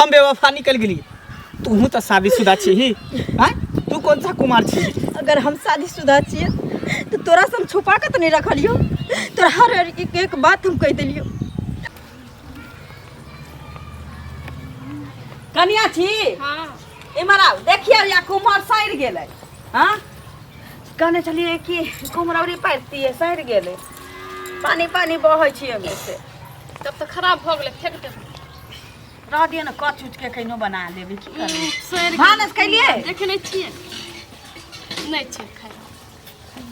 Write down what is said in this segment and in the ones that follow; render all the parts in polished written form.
हम बेवफा निकल गेली। तू तऽ शादीशुदा छी, आँय? तू कौन सा कुमार छी? अगर हम शादीशुदा छियै तऽ तोरा से हम छुपा के तऽ नहीं रखलियो, तोरा हर एक एक बात हम कहि देलियो। कनिया छी? हाँ। इमहर आउ, देखियौ या कुम्हर सड़ि गेलै। हाँ, कहने छलियै कि कुम्हरौरी पारितियै, सड़ि गेलै, पानि पानि बहै छै ओहिमे से। तब तऽ खराब भऽ गेलै, फेंक देबै। रह दियौ ने, कच उच के कहिनो बना लेबै, की करबै? सड़ि। भानस कैलियै? देखे नहि छियै, नहि छै खाइ।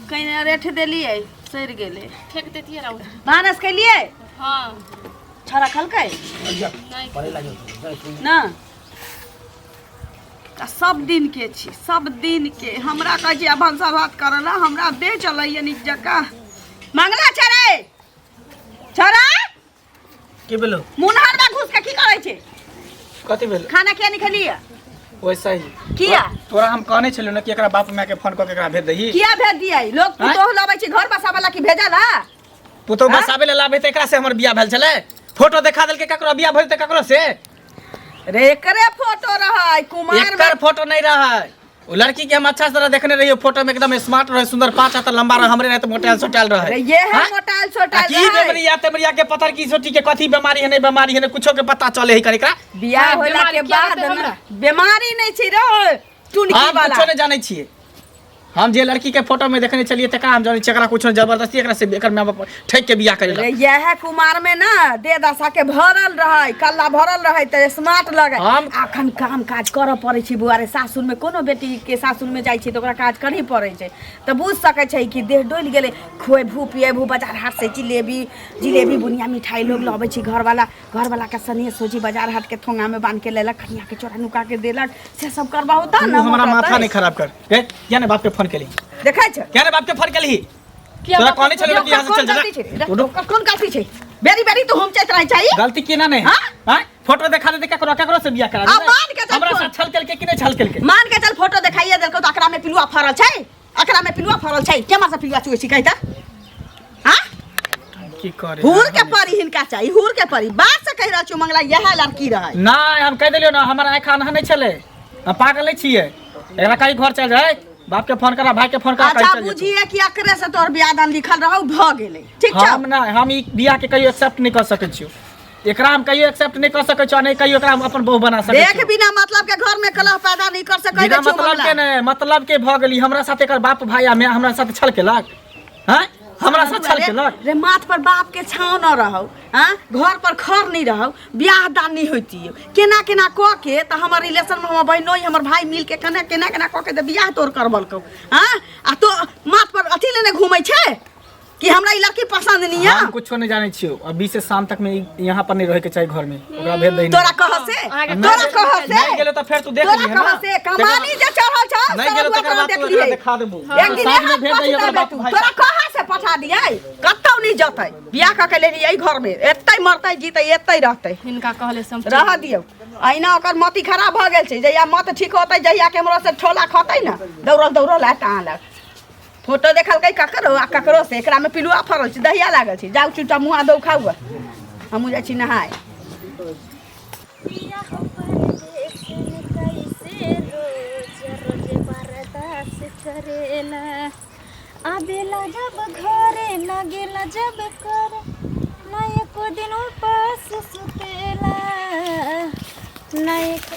कहिने रेठ देलियै, सड़ि गेलै। फेंक देतियै राउ। भानस कैलियै? हाँ। छौड़ा खलकै? नहि। ना आ सब दिन के छी, सब दिन के हमरा कहै छी आ भनसा भात करऽ ला, हमरा देह चलैया नीक जकाँ। मंगला छै रे छौड़ा। की भेलो? मुनहर में घुस के की करै छै? कथी भेल? खाना किया नहीं खेलियै? वैसा ही। किया? तोरा हम कहने छलियौ ने कि एकरा बाप माय के फोन कऽ के एकरा भेज दही। किया भेज दियै? लोग आँय? पुतोह लबै छै घर बसाबै ला कि भेजल हा? पुतोह बसाबै ला लाबै तऽ एकरा से हमर बियाह भेल छलै। फोटो देखा देलकै ककरो, बियाह भेल तऽ ककरो से। रे एकरे फोटो रहै कुमार। एकर फोटो नहीं रहै। ओ लड़की के हम अच्छा से तरह देखने रहियो, फोटो में एकदम स्मार्ट रहे, सुंदर, 5 हाथ लंबा रहे, हमरे रहे तो मोटायल सोटायल रहे। रे ये है हाँ? मोटायल आ सोटायल की रहै। बेमरिया तेमरिया के पत्थर की सोटी के कथी बीमारी है, नहीं बीमारी है, नहीं कुछो के पता चले है एकरा। बियाह हाँ, होला बीमारी के किया बाद रहतै ना हमरा? बीमारी नहीं छै रे टुनकी हम वाला। कुछो नहीं जानै छियै। हम जे लड़की के फोटो में देखने छलियै तकरा हम जानै छियै। एकरा कुछो जबरदस्ती एकरा से एकर माय बाप ठकि के बियाह करेलक। रे यह कुमार में ना दे दशा के भरल रहै, कल्ला भरल रहै तऽ स्मार्ट लगै। अखन काम काज करऽ पड़ै छै बुआ रे। सासुर में कोनो बेटी के सासुर में जाइ छै तऽ ओकरा काज करही पड़ै छै, तऽ बुझ सकै छै कि देह डोलि गेलै। खुएबू पिएबू, बाजार हाट से जिलेबी जिलेबी बुनिया मिठाई लोग लबै छै, घरवाला घरवाला के सनेह सोची बाजार हाट के थोंगा में बांध के लेलक, कनिया के चोरा नुका के देलक, से सब करबाहु त तू ना हमरा मोट माथा रहतै। नहीं खराब कर। ए किया ने बाप के फोन केली? देखै छ? किया ने बाप के फोन केली? किया तोरा बाप कहने के छलियौ कि यहाँ से कोन चल जा। गलती छै रे? उठो। ओकर कोन गलती छै? बेरी बेरी तू होमचैत रहै छै। गलती केना नहीं? हाँ? हाँ? फोटो देखा दे केकरो, केकरो से बियाह करा आ, दे। मान के चल हमरा फोन। साथ छल केलकै कि नहीं छल केलकै? मान के चल फोटो देखाइए देलकौ तऽ अकरा में पिलुआ फरल छै, अकरा में पिलुआ फरल छै, केमा से पिलुआ चुए छी कहि तऽ? हाँ? की करे? हुर के परी हिनका चाही, हुर के परी। बात से कहि रहल छियौ मंगला, इएह लड़की रहै। नहीं, हम कहि देलियौ ना, हमर आँखि आन्हा नहि छलै, हम पागल नहि छियै। एकरा कहीं घर चल जाए, बाप के फोन करा, भाई के फोन करा, अच्छा कहीं चल जेतौ। बुझिए कि अकरे से तोहर बियाह दान लिखल रहौ, भऽ गेलै, ठीक छौ? हम नहि, हम ई बियाह के कहियो एक्सेप्ट नहि कऽ सकै छियौ। एकरा हम कहियो एक्सेप्ट नहि कऽ सकै छियौ, आ नहि कहियो एकरा हम अपन बहू बना सकै देख छियौ। बिना मतलब के घर में कलह पैदा नहीं कर सकै बिना छियौ मतलब मंगला। के नहि, मतलब के भऽ गेली। हमरा साथ एकर बाप भाई आ माय हमरा साथ छल केलक। हैं, हमरा साथ छल रे, केलक। रे माथ पर बाप के छाँव न रहौ, हाँ, घर पर खर नहीं रहौ, बियाह दान नहीं होती, केना केना कऽ के तऽ हमर रिलेशन में हमर बहिनोई हमर भाई मिल के केना केना केना कऽ के तऽ बियाह तोर करबलकौ। हाँ, आ तो माथ पर अथी लेने घूमै छै कि हमरा ई लड़की पसंद नहीं है। हम कुछो नहीं जाने छियो। अभी से शाम तक में यहाँ पर नहीं रहे के चाहिए, घर में ओकरा भेज दही। तोरा कह से, अहाँके तोरा कह से नहीं गेलो तऽ फेर तू देख तोरा लिहे कह ना। से कमानी जे चढ़ल छौ, नहीं गेलो सरहुआ तकर तोरा बाद देख तू एकरा लिहे। देखा देबू। एक दिन साँझ में एहन भेज दही ओकरा पछतेबै बाप तू। भाई। तोरा कहाँ से पठा दियै? कतौ नहीं जतै, बियाह कऽ के लेलियै घर में, एतै मरतै जीतै एतै रहतै। हिनका कहले से हम रह दियौ। अहिना ओकर मति खराब भऽ गेल छै, जहिया मत ठीक होतै, जहिया केम्हरो से ठोला खतै ने, दौड़ल दौड़ल आयत अहाँ लग। फोटो देखलकै ककरो आ ककरो से, एकरा में पिलुआ फड़ल छै, दहिया लागल छै। जाउ चुटा मुँह दौ खाउ, हमहूँ जाइ छी नहाय। पिया हो परदेस में कैसे रोज रोज बर्दाश्त करेला, आबेला जब घरे लागेला जब कर, ना एको दिन उपास सुतेला ना एक।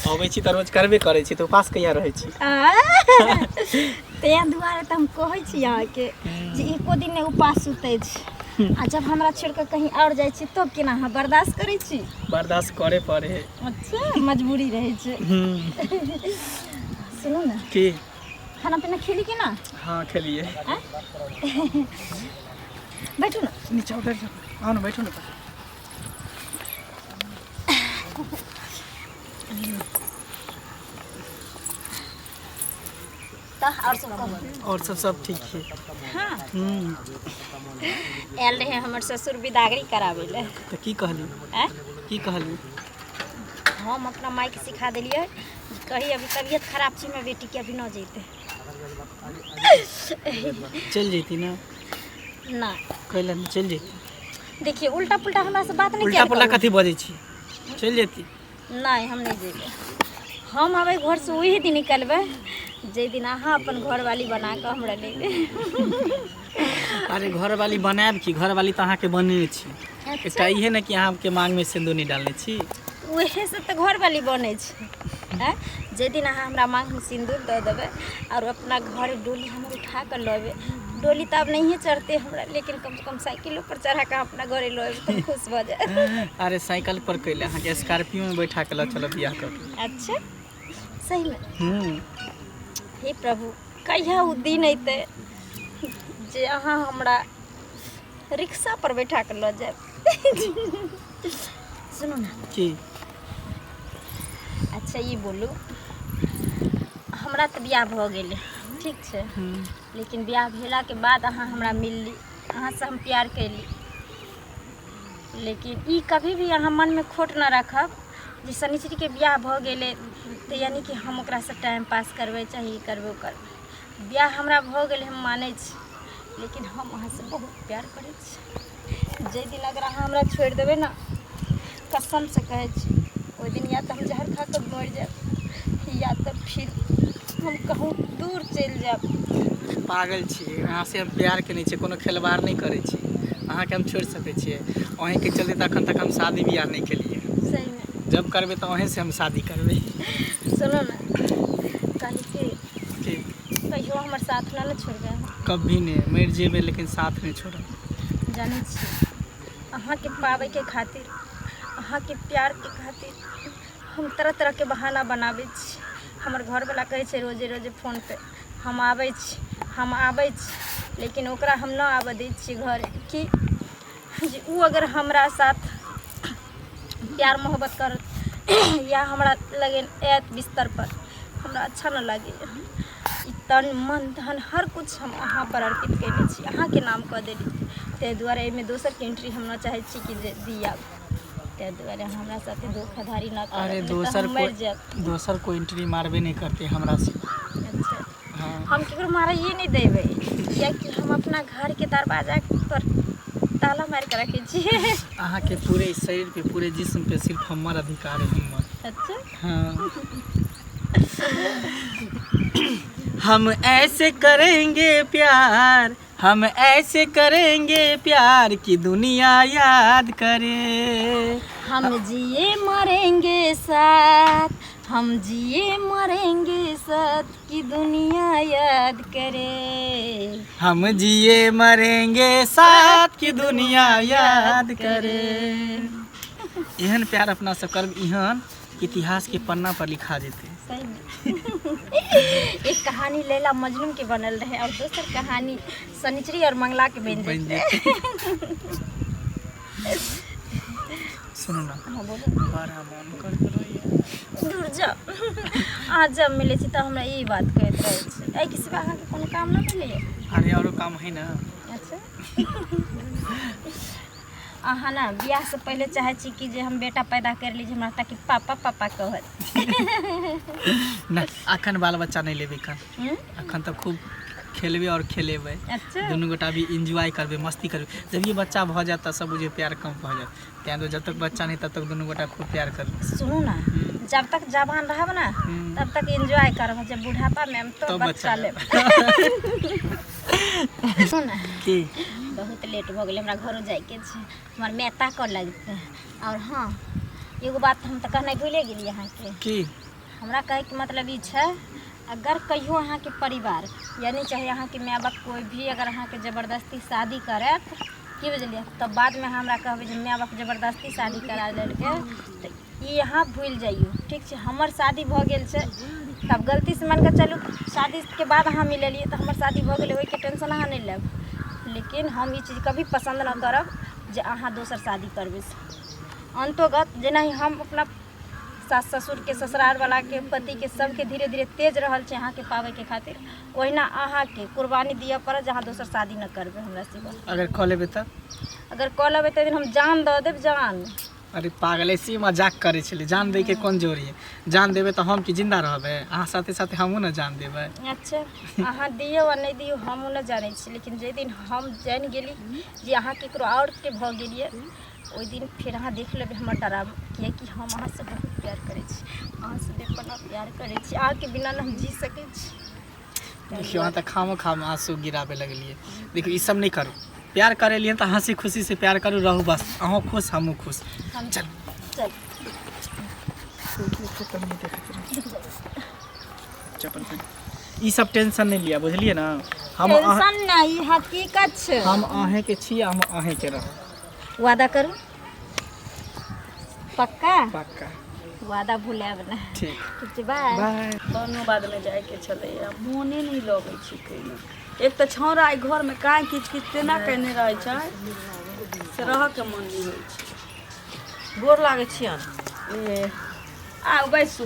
अबै छी तऽ रोज करबे करै छी, तऽ उपास कहिया रहै छी? ताहि दुआरे तऽ हम कहै छी अहाँके जे एको दिन नहि उपास सुतै छी, आ जब हमरा छोड़ि कऽ कहीं आओर जाइ छी तब केना अहाँ बर्दाश्त करै छी? बर्दाश्त करे पड़े है। अच्छा, मजबूरी रहै छै। सुनू ने। की? खाना पीना खेली कि ना? हाँ, खेलिए। बैठू ने। नीचा उतर जाओ, आओ ना, बैठो ना। तऽ आओर सब कहू। और सब सब ठीक है। हाँ। आयल रहे हमर ससुर बिदागरी कराबै लए। तऽ की कहली? आँय? की कहली? हम अपना मायके सिखा देलियै, कही अभी तबियत खराब छै हमर बेटीके, अभी न जैते। चलि जैती ने। ना। कैला नहि चलि जैती? देखिए उल्टा पुल्टा हमरा से बात नहीं उल्टा किया पुल्टा कथी बजै छी, चलि जेती। नहीं, हम नहीं जेबै। हम आबै घर से वही दिन निकलबै जे दिन अहाँ अपन घरवाली बना कऽ हमरा लेबै। अरे घरवाली बनायब की, घरवाली तऽ अहाँके बनेने छी। एकटा इहे ने कि अहाँके मांगमे सिन्दूर नहि डालने छी। उहे से तऽ घरवाली बनै छै। आँय, जे दिन अहाँ हमरा मांगमे सिन्दूर दऽ देबै आओर अपना घर डोली हमर उठा कऽ लऽ एबै, डोली तऽ आब नहिए चढ़तै हमरा, लेकिन कमसँ कम साइकिलो पर चढ़ा कऽ अपना घरे लऽ एबै तऽ खुश भऽ जायब। अरे साइकिल पर कैले, अहाँके स्कॉर्पियोमे बैठा के लऽ चलब बियाह कऽ के। अच्छा, सहीमे? हूँ। हे प्रभु, कहिया ओ दिन अयतै जे अहाँ हमरा रिक्शा पर बैठा कऽ लऽ जायब। सुनू ने। की? अच्छा ई बोलू, हमरा तऽ बियाह भऽ गेलै, ठीक छै? लेकिन बियाह भेलाके बाद अहाँ हमरा मिलली, अहाँसँ हम प्यार कयली, लेकिन ई कभी भी अहाँ मनमे खोट न राखब जे शनिचरीके बियाह भऽ गेलै तऽ यानि कि हम ओकरासँ टाइम पास करबै, चाहे ई करबै ओ करबै। बियाह हमरा भऽ गेलै हम मानै छी, लेकिन हम अहाँसँ बहुत प्यार करै छी। जाहि दिन अगर अहाँ हमरा छोड़ि देबै ने, कसमसँ कहै छी, ओहि दिन या तऽ हम जहर खा कऽ मरि जायब या तऽ फिर हम कहूँ दूर चलि जायब। पागल छी, अहाँसँ हम प्यार केने छियै, कोनो खेलबाड़ नहि करै छी। अहाँके हम छोड़ि सकै छियै? अहीँके चलते तऽ एखन तक हम शादी बियाह नहि केलियै। सहीमे? जब करबै तऽ अहीँसँ हम शादी करबै। सुनू ने, कहली कि की? कहियो हमर साथ न ने छोड़बै अहाँ? कभी नहि, मरि जेबै लेकिन साथ नहि छोड़ब। जानै छी, अहाँके पाबैके खातिर, अहाँके प्यारके खातिर हम तरह तरहके बहाना बनाबै छी। हमर घरवला कहै छै रोजे रोजे फोन पे, हम आबै छी, हम आबै छी, लेकिन ओकरा हम न आबऽ दै छियै घर कि जे ओ अगर हमरा साथ प्यार मोहब्बत करत या हमरा लगे आयत बिस्तर पर, हमरा अच्छा न लागैए। ई तन मन धन हर कुछ हम अहाँ पर अर्पित कयने छी, अहाँके नाम कऽ देली, ताहि दुआरे एहिमे दोसरके एंट्री हम न चाहै छी कि जे दियाब। ताहि दुआरे हमरा साथे धोखाधड़ी न करब, अरे नहि तऽ दोसर हम मरि कोइ जायब। दोसर कोइ एंट्री मारबे नहि करतै हमरा से। अच्छा। हाँ। हम केकरो मारैए नहि देबै, कियाकि हम अपना घरके दरवाजा पर ताला मारि कऽ रखै छियै। अहाँके पूरे शरीर पे, पूरे जिस्म पे सिर्फ हमर अधिकार है, हमर। अच्छा। हाँ, हम ऐसे करेंगे प्यार, हम ऐसे करेंगे प्यार कि दुनिया याद करे। हम जिए मरेंगे साथ, हम जिए मरेंगे साथ कि दुनिया याद करे। हम जिए मरेंगे साथ कि दुनिया याद करे। एहन प्यार अपना सब करब, एहन इतिहास के पन्ना पर लिखा जेतै। सही में एक कहानी लैला मजनू के बनल रहे और दोसर कहानी शनिचरी और मंगला के बन बनि जेतै। जेतै। सुनू ने। हाँ, बोलू। बड़ा मन करैत रहैया। दूर जाउ, अहाँ जब मिलै छी तऽ हमरा ई बात कहैत रहै छी। एहिके सिवा अहाँके कोनो काम नहि भेलैए? अरे औरो काम है ना। अच्छा, अहाँ ने बियाहसँ पहिले चाहै छी कि जे हम बेटा पैदा करि ली, जे हमरा ताकि पापा पापा कहत। नहि, अखन बाल बच्चा नहि लेबै एखन। हम्म? अखन तऽ खूब खेलबै और खेलेबै। अच्छा। दुनू गोटा भी इंजॉय करबै, मस्ती करबै। जब ये बच्चा भऽ जायत तऽ सब बुझियौ प्यार कम भऽ जायत। तेँ दुआरे जब तक बच्चा नहि तब तक दुनू गोटा खूब प्यार करबै। सुनू ने, जब तक जवान रहब ने तब तक एंजॉय करब, जब बुढ़ापा में आयब तो तब बच्चा बच्चा लेब। सुन ने। की? बहुत लेट भऽ गेलै, हमरा घरो जाइके छै, हमर माय ताकऽ लगतै। आओर हँ, एगो बात हम तऽ कहनाइ भूले गेलियै अहाँके। की? हमरा कहैके मतलब ई छै, अगर कहियो अहाँके परिवार यानी चाहे अहाँके माय बाप कोइ भी अगर अहाँके जबरदस्ती शादी करत, की बुझलियै, तब बादमे अहाँ हमरा कहबै जे माय बाप जबरदस्ती शादी करा लेलकै, तऽ ई अहाँ भूलि जइयौ, ठीक छै? हमर शादी भऽ गेल छै, तब गलतीसँ मानि कऽ चलू शादीके बाद अहाँ मिललियै तऽ हमर शादी भऽ गेलै, ओहिके टेंशन अहाँ नहि लेब, लेकिन हम ई चीज कभी पसन्द नहि करब जे अहाँ दोसर शादी करबै। से अन्तोगत जेनाहि हम अपना सास ससुरके, ससुरालवलाके, पतिके, सबके धीरे धीरे तेज रहल छै अहाँके पाबैके खातिर, ओहिना अहाँके कुर्बानी दिअ पड़त जे अहाँ दोसर शादी नहि करबै हमरा सिवा। अगर कऽ लेबै तऽ? अगर कऽ लेबै तऽ दिन हम जान दऽ देब, जान। अरे पागल, ऐसे मजाक करै छलै। जान दै के कोन जरूरी है? जान देबै तऽ हम की जिंदा रहबै? अहाँ साथे साथे हमहूँ ने जान देबै। अच्छा, अहाँ दियौ आ नहि दियौ हमहूँ नहि जानै छी, लेकिन जाहि दिन हम जानि गेली जे अहाँ केकरो आओरके भऽ गेलियै, ओहि दिन फेर अहाँ देख लेबै हमर डरामा, किएकि हम अहाँसँ बहुत प्यार करै छी, अहाँसँ बेपनाह प्यार करै छी, अहाँके बिना ने हम जी सकै छी। देखियौ, अहाँ तऽ खामो खाम आंसू गिराबे लगलियै। देखियौ, ई सब नहि करू। प्यार करेलियै तऽ हँसी खुशी से प्यार करू, रहू बस, अहूँ खुश हमहूँ खुश। हम चल चल। चप्पल पहिन। ई सब टेंशन नहि लिअ, बुझलियै ने? हम अहाँ टेंशन नहि, ई हकीकत छै। हम अहेँके छी, हम अहेँके रहब। वादा करू, पक्का? पक्का। वादा भुलायब ने। ठीक। ठीक छै, बाय। बाय। कोनो बादमे जाइके छलैए, मोने नहि लगै छै कहिनो। एक तऽ छौड़ा एहि घरमे काँय किच किच तेना कयने रहै छै से रहऽके मन नहि होइ छै। गोर लागै छियनि। ए आउ, बैसू।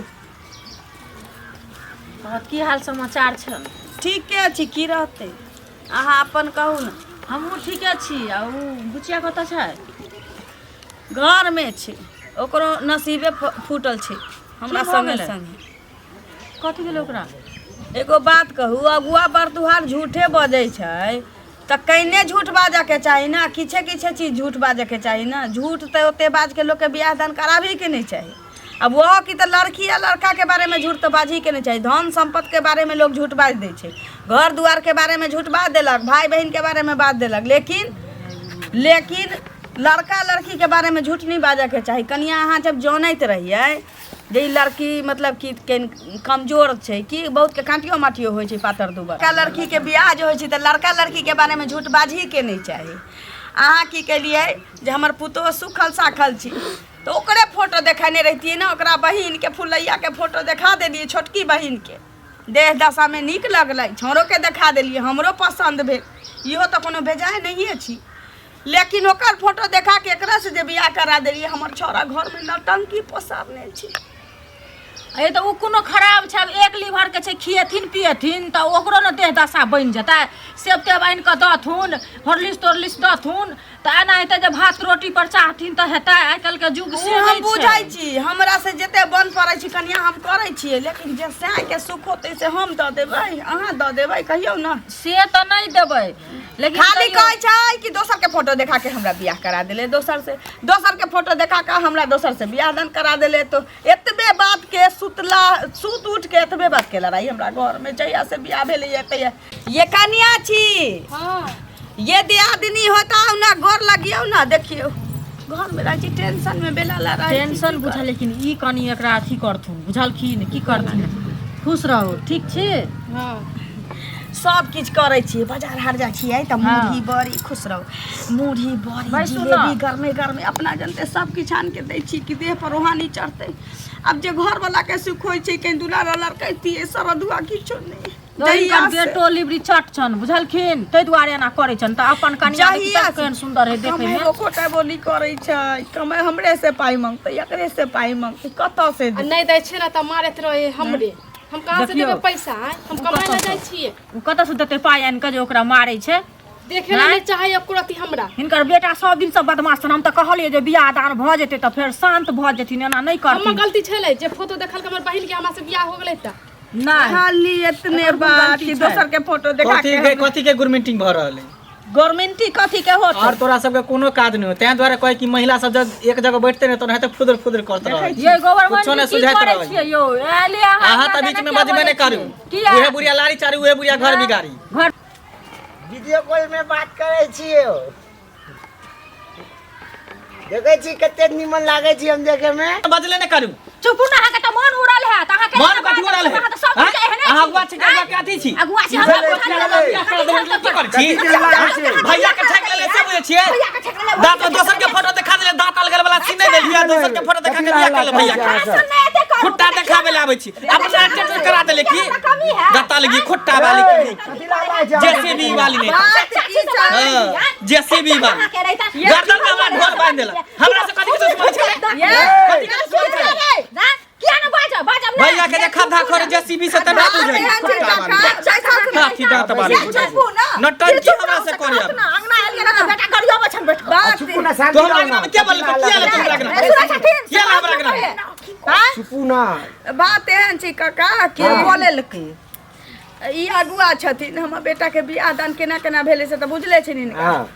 हँ, की हाल समाचार छनि? ठीके छी, की रहतै? अहाँ अपन कहू ने। हमहूँ ठीके छी। आ ओ बुचिया कतऽ छै? घरमे छै, ओकरो नसीबे फूटल छै हमरा की भऽ संगे गेलै? संगे। कथी भेलै ओकरा? एगो बात कहू, अगुआ बरदुहार झूठे बजै छै तऽ कैने झूठ बाजऽके चाही ने? किछे किछे चीज झूठ बाजऽके चाही ने। झूठ तऽ ओते बाजके लोकके बियाह दान कराबहीके नहि चाही। आब ओहो की तऽ लड़की आ लड़काके बारेमे झूठ तऽ बाजहीके नहि चाही। धन सम्पत्तिके बारेमे लोक झूठ बाजि दै छै, घर दुआरके बारेमे झूठ बाजि देलक, भाय बहिनके बारेमे बाजि देलक, लेकिन लेकिन लड़का लड़कीके बारेमे झूठ नहि बाजऽके चाही। कनिआ, अहाँ जब जनैत रहियै जे ई लड़की मतलब कि कनि कमजोर छै, कि बहुतके काँटियो माटियो होइ छै पातर दुबर, लड़का लड़कीके बियाह जे होइ छै तऽ लड़का लड़कीके बारेमे झूठ बाजहीके नहि चाही। अहाँ की केलियै जे हमर पुतोहु सुखल साखल छी तऽ ओकरे फोटो देखेने रहितियै ने, ओकरा बहिनके फुलैयाके फोटो देखा देलियै। छोटकी बहिनके देह दशामे नीक लगलै, छौड़ोके देखा देलियै, हमरो पसन्द भेल, इहो तऽ कोनो बेजाय नहिए छी, लेकिन ओकर फोटो देखा के एकरा से जे बियाह करा देलियै, हमर छौड़ा घरमे नौटंकी पसारने छै। अरे तऽ ओ कोनो खराब छै? आब एक लीवर के छै, खिएथिन पिएथिन तऽ ओकरो ने देह दशा बनि जेतै। सेब तेब आनि कऽ दथुन, हॉर्लिक्स तोर्लिक्स दथुन, तऽ एना हेतै जे भात रोटी पर चाहथिन तऽ हेतै? आइ काल्हि के युग ओ से हम नहि बुझै छै। छी, हमरा से जते बन पड़ै छै कनिया हम करै छियै, लेकिन जे सएहके सुख होतै से हम दऽ देबै? अहाँ दऽ देबै? कहियौ ने। से तऽ नहि देबै, लेकिन खाली तैयो- कहै छै कि दोसर के फोटो देखा के हमरा बियाह करा देले, दोसर से, दोसर के फोटो देखा के हमरा दोसर से बियाह दान करा देले। तो एतबे बात के सुतला सुत उठ के एतबे बात के लड़ाई हमरा घर में जहिया से बियाह भेलैया तहिया। ये कनिया छी? हाँ। ये दियादिनी होता ना, गोर लगियौ ना। देखियौ, घर में रहै छी टेंशन में, बेला लड़ाई छी, टेंशन की बुझल, लेकिन ई कनि एकरा अथी करथुन, बुझलखिन? की करथिन? खुश रहू, ठीक छी? हाँ। सब किछु करै छियै, बाजार हाट जाइ छियै तऽ हाँ। मुरही बड़ी, खुश रहू, मुरही बड़ी बैसू जिलेबी ने। गरमे गरमे अपना जनते सब किछु आनि के दै छी कि देह पर रोहानी चढ़तै। आब जे घरवला के सुख होइ छै, कहीं दुलार लड़कैतियै सरदुआ किछो नहि। हिनकर जहिया से बेटो लिबरी चट छन, बुझलखिन? ताहि दुआरे एना करै छन। तऽ अपन कनिया देखी जहिया तऽ केहन सुन्दर है देखै मे। कमेबो कोटा बोली करै छै, कमे हमरे से पाइ मंगतै, एकरे से पाइ मंगतै, कतऽ से आ देतै? नहि दै छै ने तऽ मारैत रहे हमरे। हम कहाँ से देखियौ। देबै पैसा? आँय? हम कमाइ लए जाइ छियै। ओ कतऽसँ देतै पाइ आनि कऽ जे ओकरा मारै छै? देखे लए नहि चाहै एको रत्ती हमरा। हिनकर बेटा सब दिनसँ बदमाश छन। हम तऽ कहलियै जे बियाह दान भऽ जेतै तऽ फेर शान्त भऽ जेथिन, एना नहि हमर करथिन। गलती छलै जे फोटो देखलक हमर बहिन के, हमरा से बियाह हो गेलै तऽ? नहि। खाली एतने एकर कोन बात गलती कि छै? दोसर के फोटो देखा कथी के के कथी के गुरमीटिंग भऽ रहल है? गवर्नमेंटी कथी के होत? और तोरा सबके कोनो काज नहि हो, ताहि दुआरे कहै कि महिला सब जब एक जगह बैठते ने तऽ ओनाहिते फुदर फुदर करत रहै। ये कुछो गवर्नमेंट नहि की सुझाइत करै रहै। छियै यौ? एलियै अहाँ अहाँ तऽ बीच में बजबे नहि करू। किया? उहे बुढ़िया लाड़ी चारी, उहे बुढ़िया घर बिगाड़ी। घर वीडियो कॉल में बात करै छियै, देखै छी कते निमन लागै छी हम देखे में। बजले नहि करू। चुपू ने, अहाँके तऽ मन उड़ल हैत। अहाँके मन कथी उड़ल है? अहाँ तऽ सब किछु एहने अहाँ छी। अगुआ छी कि अगुआ के अथी छी? अगुआ छी हमरा। की करै छी? भैया के ठेक लेले से बुझै छियै? दांत में दोसर के फोटो देखा देले, दांत अलगल वाला सीन नहि देलियै। दोसर के फोटो देखा के बियाह कर ले भैया के, खुट्टा देखाबे ले आबै छी। अपना टेटर करा देले की दांत लगी खुट्टा वाली, जेसीबी वाली नहीं। बात की छै? हाँ, जेसीबी वाली गर्दन में हमरा ढोल बांधि देलक। हमरा से कथी के दुश्मन छै? कथी के दुश्मन छै? किया ने बाजब? बाजब ने। भैया के जे खद्धा खोरे जेसीबी से तऽ ना बुझै। एहन छै खुट्टा वाली काका, छै सासुर। हाथी दांत वाली चुपू ना। नौटंकी हमरा से करी अब। अंगना एलियै ने तऽ बेटा गरियाबै छन बैठ कऽ। बात चुप ना, शांति तो हमरा रहू अंगना ना। में के बोललकै? किया ले हमरा अंगना? चुपू ना। बात एहन छै काका कि हाँ। बोलेलकै ई अगुआ छथिन, हमर बेटा के बियाह दान केना केना भेलै से तऽ बुझले छै हिनका। हाँ।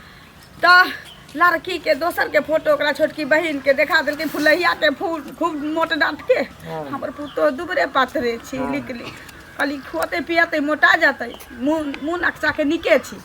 तऽ लड़की के दोसर के फोटो ओकरा छोटकी बहिन के देखा देलकै, फुलैया के फूल खूब मोट डाँट के। हमर पुतोह दुबरे पातरे छी, लिक लिक कहली खुअते पियते मोटा जेतै, मुँह मुँह नक्शा के नीके छी।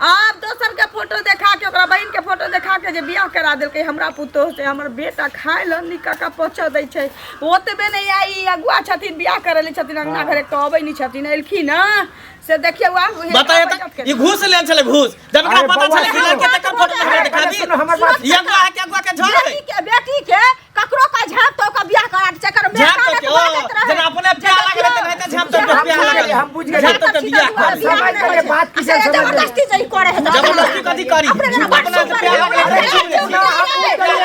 आब दोसर के फोटो देखा के ओकरा बहिन के फोटो देखा के जे बियाह करा देलकै हमरा पुतोह से, हमर बेटा खाय लए नीक कऽ पचऽ दै छै ओतबे नहि। आइ ई अगुआ छथिन, बियाह करै लए छथिन, अंगना घर एक अबै नहि छथिन, एलखिन हँ से देखियौ आब उहे बताइए अबै त जात के। ई घूस लेन छले घूस, जब एकरा अरे पता बौआ, छले कि सुनो। लड़के तकर फोटो हमरा अरे देखा पहिले दी। सुनो हमर बात। ई अगुआ है कि अगुआ के झड़ है? बेटी के, बेटी के ककरो का झाप तो का बियाह करा दे चक्कर में झाप कानत तो के ओ बाजैत रहे। जेना अपने प्यार लागल रहते नहीं त झाप तो के हम प्यार बुझ लागल गेलियै, हम बुझ गेलियै। झाप तो के बियाह कर समझ गेलियै, बात की छै, समझ गेलियै। जबरदस्ती जे ई करे है जबरदस्ती कथी करी? अपने जेना बड़ अपना से सुंदर प्यार लागल है।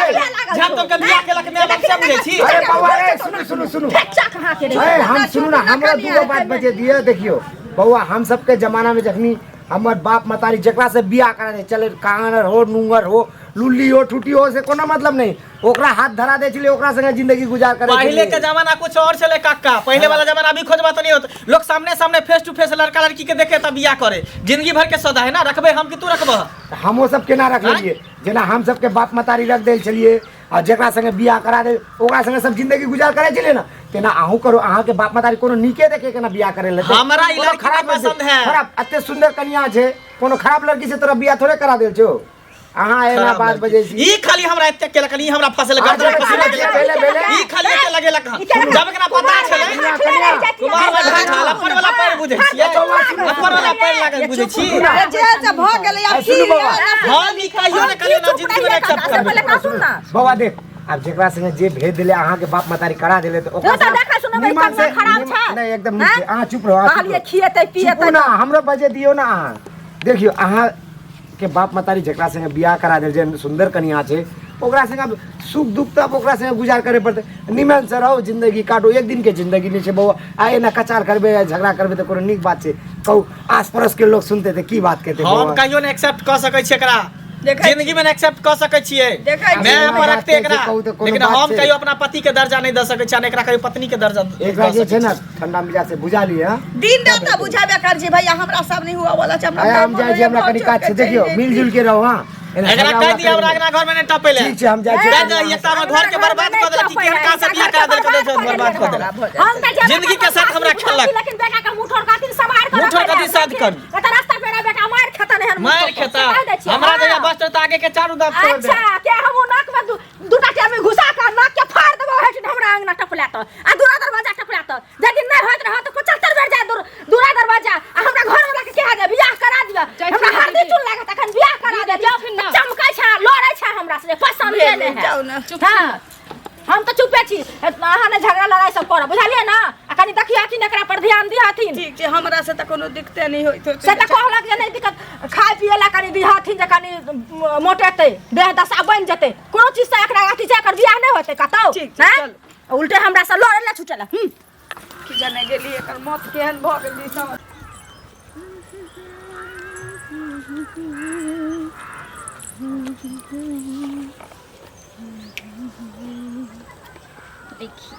रहते झाप तो के बियाह केलक माय बाप सब बुझै छी। अरे बौआ रे, सुनू सुनू सुनू। बच्चा कहाँ के रे? अरे हम सुनू ना, हमरा दूगो बात बजे दिए। देखियो बौआ, हम सबके जमाना में जखनी हमर बाप मतारी जकरा से बियाह करा दे चले, कांगर हो नुंगर हो लुल्ली हो ठुटी हो से कोनो मतलब नहीं, ओकरा हाथ धरा दे छलै, ओकरा संगे जिंदगी गुजार करे पहले के जमाना कुछ और छले काका, पहले वाला जमाना अभी खोजबा तो नहीं होत। लोग सामने सामने फेस टू फेस लड़का लड़की के देखे तब बियाह करे, जिंदगी भर के सौदा है ना, रखबे हम कि तू रखबह? हमो सब केना रख लेलिए, जेना हम सबके बाप मतारी रख देल छलिए आ जकरा संगे बियाह करा दे ओकरा संगे सब जिंदगी गुजार करे छलिए ना, तेना अहूँ करो। अहाँ के बाप मतारी कोनो नीके देखे के ना बियाह करे ले। हमरा ई कोनो लड़की खराब नहीं पसंद है। खराब एते सुंदर कनिया छै, कोनो खराब लड़की से तोरा बियाह थोड़े करा देल छौ। अहाँ एना खराब बात लड़की। बजै छी। ई खाली हमरा एते केलक, ई हमरा फसल अच्छा, गर्दन फंसा अच्छा, देलक। भेलै, भेलै। ई खाली एते लगेलक हन। जब एकरा पता छलै कनिया, कुमार वाला ढाल अपन वाला पैर बुझै छियै, अपन वाला पैर लागल बुझै छी। अरे जे जे भऽ गेलै आब अरे की सुनू बौआ। हम ई कहियो ने कहियो ना जिंदगी में एक्सेप्ट से पहिले करबै। का सुन ना। बौआ देख, आब जेकरा संगे जे भेज देले अहाँ के बाप मतारी करा देले तऽ ओकरा ओ तऽ संगे देखै सुनबै निमन कनिया से- खराब निमन- छै। नहीं एकदम नीक छै। हैं? अहाँ चुप रहू, अहाँ चुप कहलियै रहू। खिएतै पिएतै चुपू ना, हमरो बजे दियौ ना। अहाँ देखियौ, अहाँ के बाप मतारी जकरा संगे बियाह करा देल जे सुंदर कनिया छै ओकरा संगे आब सुख दुख तऽ आब ओकरा संगे गुजार करे पड़तै। निमन से रहू, जिंदगी काटू, एक दिन के जिंदगी नहि छै बौआ। आ एना कचार करबै आ झगड़ा करबै तऽ कोनो नीक बात छै? कहू, आस पड़ोस के लोग सुनते तऽ की बात कहते? हम बौआ कहियो ने एक्सेप्ट कऽ सकै छियै एकरा, देखै छी। जिंदगी में एक्सेप्ट कऽ सकै छियै। देखै छी। मैं एना अपन बात रखते कहै एकरा छै, कहू तऽ कोनो लेकिन बात हम छै। कहियो अपना पति के दर्जा नहीं दऽ सकै छियै, आ एकरा कहियो पत्नी के दर्जा दऽ एकरा जे सकै छै ना छियै। ठंडा मिजाज से बुझा लिअ। दिन रात तऽ बुझाबे कर छी भैया, हमरा सब नहीं हुआ वाला छै, हमरा आय हम मन जाइ छी, हमरा होइए कनी काज छै। घर देखियौ, छोड़ि के मिलजुल के रहू। हाँ, एना एकरा झगड़ा कहि उगड़ा दिअ हमरा करी अंगना घर में नहीं टपै ले। ठीक छै, हम जाइ छी। कहि दिअ, एकटा हमर घर के बर्बाद कऽ देलक, कि केहन काज से बियाह करा देलक, दोसर बर्बाद कऽ देलक। हम तऽ जेबे जिंदगी के साथ हमरा बुझल छी, खेलक। लेकिन बेटा के मुँह ठोर खातिर सम्हार के मुँह ठोर रखै खातिर लए। साथ करू। एतऽ रास्ता पेड़ा बेटा मारि खेतन एहन मुँह मारि ठोर खेता से कहि दै छियै, हमरा हाँ। जहिया बस चलता आगे के चारू दांत तोड़ दे। अच्छा के हम नाक में दूटा टेमी घुसा के नाक के फाड़ देबो हेठ हमरा अंगना टपला तऽ आ दूरा दरवाजा टपला तऽ यदि नहि होइत रहत तऽ 75 बेर जाय दूरा दरवाजा आ हमरा घर वाला के कह दे बियाह करा दिअ। जाइ हमरा छी हरदी दीदी। चून लागत अखन बियाह करा दे। दीदी, जाथिन ना। चमकै छै लड़ै छै हमरा से पसंदे नहि है। जाउ ने। चुप। हाँ, हम तऽ चुपे छी, अहाँ ने झगड़ा लड़ाई सब करब, बुझलियै ना? आ कनि देखियथिन एकरा पर ध्यान दिहथिन। ठीक छै, हमरा से तऽ कोनो दिक्कते नहि होइत होतै। से तऽ कहलक जे नहि दिक्कत, खाय पिए ला कनि दिहथिन जे कनि मोटेतै, देह दशा बनि जेतै। कोनो चीज से एकरा अथी छै, एकर बियाह नहि होतै कतौ। ठीक छै, हैं? चलू। उल्टे हमरा से लड़े ला छुटल। की जाने गेली एकर मत केहन भऽ गेली सब। देखी,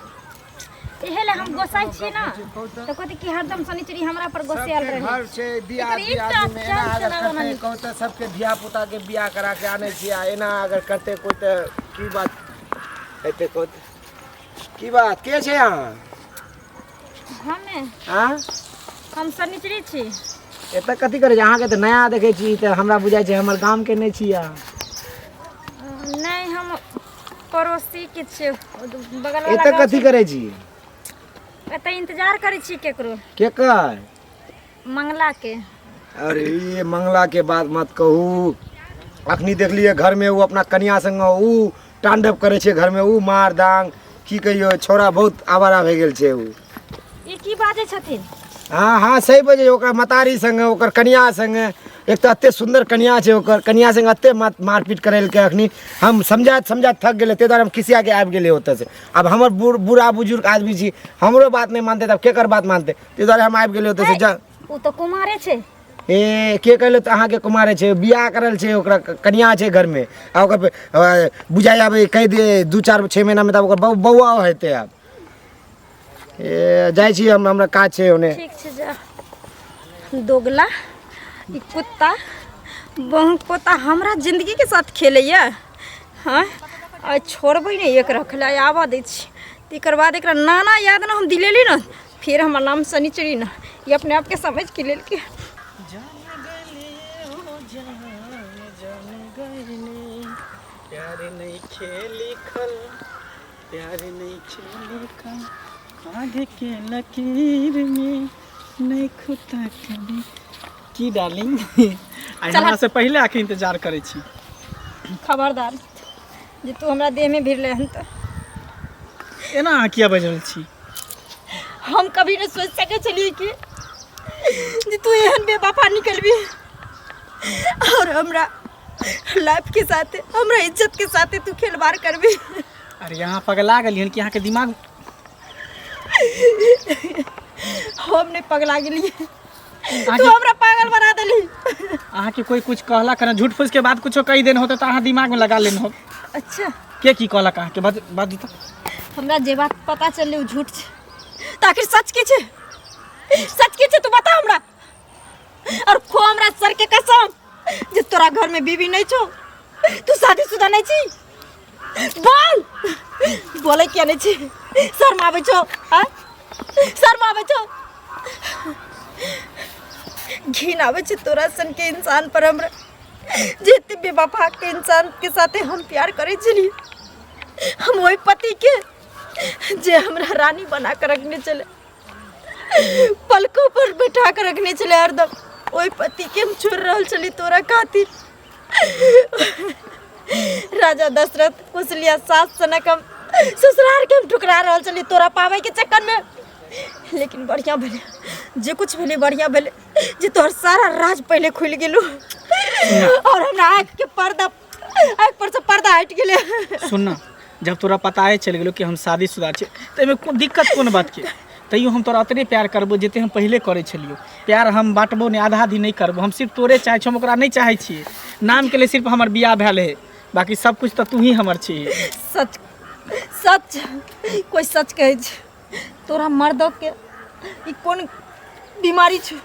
इहे ले हम गोसाइ छियै ना तऽ कहतै कि हरदम शनिचरी हमरा पर गोसायल सबके रहै। घर छै दिया एकर एकटा दियादनी में एना चाल अगर चलावना करतै नहि। कहू तऽ सबके धिया पुता के बियाह करा के आनै छियै आ एना अगर करतै कोइ तऽ की बात हेतै कहू तऽ? की बात के छै अहाँ? हमे आँ? हम शनिचरी छी। एतऽ कथी करै छी? अहाँके तऽ नया देखै छी तऽ हमरा बुझाइ छै हमर गामके नहि छी अहाँ। नहि, हम पड़ोसी के छियै, बगल वाला एतऽ गाँव कथी छै। करै छी? एतऽ इंतजार करै छी केकरो। केकर? मंगला के। अरे ये मंगला के बात मत कहू, अखनी देखलिए घर में ओ अपना कनिया संग ऊ तांडव करै छै घर में, ऊ मार दांग की कहियो, छोरा बहुत आवारा भए गेल छै ऊ। ई की बाजै छथिन? हाँ हाँ, सही बजै, ओकर मतारी संगे ओकर कनिया संगे, एक तऽ एते सुन्दर कनिया छै, ओकर कनिया संगे एते मारपीट करेलकै। अखनी हम समझाइत समझाइत थक गेलै, ताहि दुआरे हम खिसिया के आबि गेलियै ओतऽसँ। आब हमर बूढ़ बूढ़ा बुजुर्ग आदमी छी, हमरो बात नहि मानतै तब केकर बात मानतै? ताहि दुआरे हम आबि गेलियै ओतऽसँ। जा ओ तऽ कुमारे छै। ए के कहले तऽ अहाँके कुमारे छै? बियाह करल छै, ओकरा कनिया छै घरमे आ ओकर बुझाइ आब कहि दे 2 4 6 महीनामे तऽ ओकर बौआ हेतै आब। ए जाइ छी हम, हमरा काज छै ओने। ठीक छै जा। दोगला ई कुत्ता बहुत पोता हमरा जिंदगी के साथ खेलैया। हाँ आइ छोड़बै नहि एक रखले, आइ आबऽ दै छी। तकर बाद एकरा नाना याद ने हम दिलेली ने, फेर हमर नाम शनिचरी ने, ई अपने आपके समझ के लेलकै। प्यार नहीं खेली खल, प्यार नहीं खेली खल, आगे के लकीर में नहीं खुता कभी। की डार्लिंग, आइ हमरा से पहिले आके इंतजार करै छी। खबरदार जे तू हमरा देह में भिड़ले हन तऽ। एना अहाँ किया बाजि रहल छी? हम कभी नहीं सोच सकै छलियै कि जे तू एहन बेवफा निकलबी और हमरा लाइफ के साथे, हमरा इज्जत के साथे तू खेलवाड़ करबी। अरे अहाँ पगला गेलियै कि अहाँके दिमाग? हम नहीं पगला गेलियै, तू हमरा पागल बना देली। अहाँके कोई कुछ कहलक हन? झूठ फूस के बात कुछो कहि देने होते तऽ अहाँ दिमाग में लगा लेने हो। अच्छा के की कहलक अहाँके? बात बात तऽ हमरा जे बात पता चललै ओ झूठ छै, तऽ आखिर सच की छै? सच की छै तू बता हमरा। और खो हमरा सर के कसम जे तोरा घर में बीवी नहीं छौ, तू शादीशुदा नहीं छी। बोल, बोले किया नहीं छी? शर्म आबै छौ? आँ? शर्म आबै छौ? घिन आबै छै तोरा सन के इंसान पर हमरा, जे एते बेवफा के इंसान के साथे हम प्यार करै छलियै। हम ओहि पति के जे हमरा रानी बना के रखने छलै, पलकों पर बैठा के रखने छलै हरदम, ओहि पति के हम छोड़ि रहल छली तोरा खातिर। राजा दशरथ कुशलिया सास सनक हम ससुराल के हम ठुकरा रहल छली तोरा पाबै के चक्कर में। लेकिन बढ़िया भेलै, जे कुछ भेलै बढ़िया भेलै जे तोहर सारा राज पहिले खुलि गेलौ और हमरा आँखि के पर्दा, आँखि पर से पर्दा हटि गेलै। सुन ना, जब तोरा पताए चलि गेलौ कि हम शादीशुदा छी तऽ एहिमे कोन दिक्कत कोन बातके? तैयो हम तोरा ओतने प्यार करबो जते हम पहिले करै छलियौ। प्यार हम बाँटबो नहि, आधा आधी नहि करबो। हम सिर्फ तोरे चाहै छियौ, हम ओकरा नहि चाहै छियै। नामके लिए सिर्फ हमर बियाह भेल है, बाकी सब कुछ तऽ तू ही हमर छी। सच सच कोई सच कहै छै? तोरा मर्दके ई कोन बीमारी छौ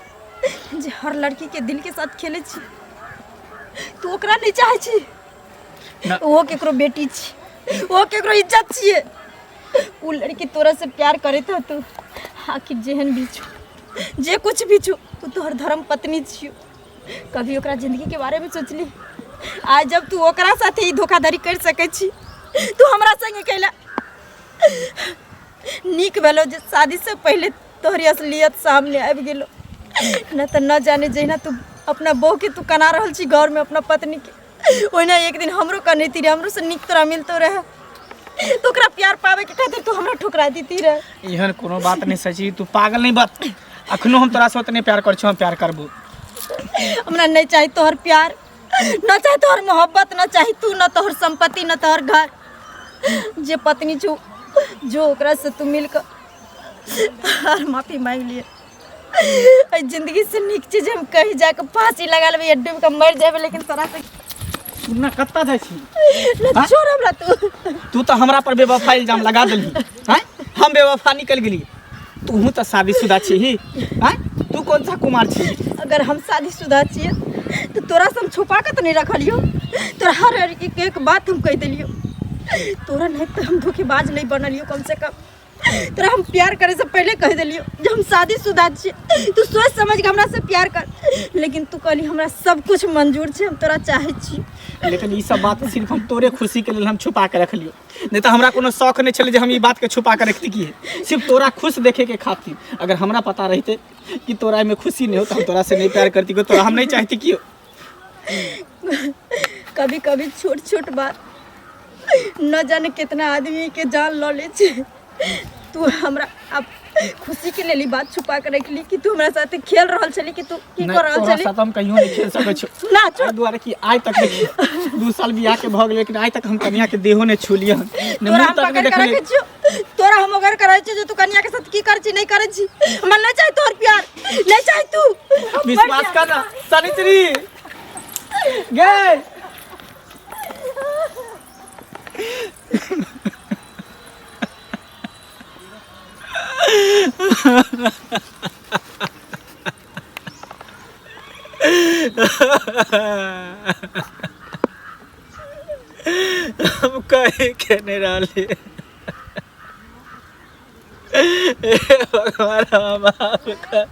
जे हर लड़की के दिल के साथ खेलै छी? तू ओकरा नहि चाहै छी? ना। ओहो केकरो बेटी छी, ओहो केकरो इज्जत छियै। उ लड़की तोरा से प्यार करैत हतौ, आखिर जेहन भी छौ, जे कुछ भी छौ, उ तोहर धर्म पत्नी छियौ। कभी ओकरा जिंदगी के बारे में सोचली? आज जब तू ओकरा साथे ई धोखाधड़ी कर सकै छी, तू हमरा संगे कैला? नीक भेलो जे शादी से पहिले तोहरी असलियत सामने आबि गेलो, न तऽ न जाने जहिना तू अपना बहू के तू कना रहल छी घर में, अपना पत्नी के, ओहिना एक दिन हमरो कनैती रहे, हमरो से नीक तोरा मिलतो रहे, तो ओकरा प्यार पावे के खातिर तू हमरा ठुकरा देती रहे। एहन कोनो बात नहीं सची, तू पागल नहीं बात। अखनो हम तोरा से उतने प्यार कर छौ, हम प्यार करबो। हमरा नहीं चाही तोहर प्यार, न चाही तोहर मोहब्बत, न चाही तू, न तोहर संपत्ति, न तोहर घर। जे पत्नी छौ जो ओकरा से तू मिल कर और माफी मांग लिए। एहि जिंदगी से नीक चीज हम कहीं जाके फांसी लगा लेबै या डूब के मर जेबै, लेकिन तोरा से सुनना कत्ता जाइ छी? न छोड़ हमरा तू। तू तऽ हमरा पर बेवफा इल्जाम लगा देलही, हैं? हम बेवफा निकल गेली, तूहू तऽ शादीशुदा छी, हैं? तू कौन सा कुमार छी? अगर हम शादीशुदा छियै तऽ तोरा से हम छुपा के तऽ नहीं रखलियौ, तोरा हर एक एक बात हम कहि देलियौ। तोरा नहीं तऽ हम धोखेबाज नहीं बनलियौ, कम से कम तोरा हम प्यार करे से पहले कह देलियौ जे हम शादीशुदा छियै, तू सोच समझ के हमरा से प्यार कर, लेकिन तू कहली हमरा सब कुछ मंजूर छै, हम तोरा चाहै छी। लेकिन ई सब बात सिर्फ हम तोरे खुशी के लेल हम छुपा के रखलियौ, नहीं तऽ हमरा कोनो शौक नहीं छलै जे हम ई बात के छुपा के रखती की, सिर्फ तोरा खुश देखे के खातिर। अगर हमरा पता रहिते कि तोरा एहिमे खुशी नहीं हो तऽ हम तोरा से नहीं प्यार करती, तोरा हम नहीं चाहती कि। कभी कभी छोट छोट बात न जाने कितना आदमी के जान लऽ लै छै। तू हमरा अब खुशी के लेल ई बात छुपा के रखली कि तू हमरा साथे खेल रहल छली कि तू की कर रहल तोरा छली? साथ हम कहियो नहीं खेल सकै छौ। ना छोड़। एहि दुआरे कि आइ तक देखी 2 साल बियाह के भऽ गेलै, लेकिन आइ तक हम कनिया के देहो नहि छुलियै हन, ने तोरा मुँह हम तक नहि पकड़ के देखलियै। रखै छियौ, तोरा हम अगर करै छियौ जे तू कनिया के साथ की करै छी नहीं करै छी, हमरा नहीं चाही तोहर प्यार, नहीं चाही तू। विश्वास कर ना सनिचरी गे। हम कहीं के नहीं रहली। हे भगवान, हम माफ कर।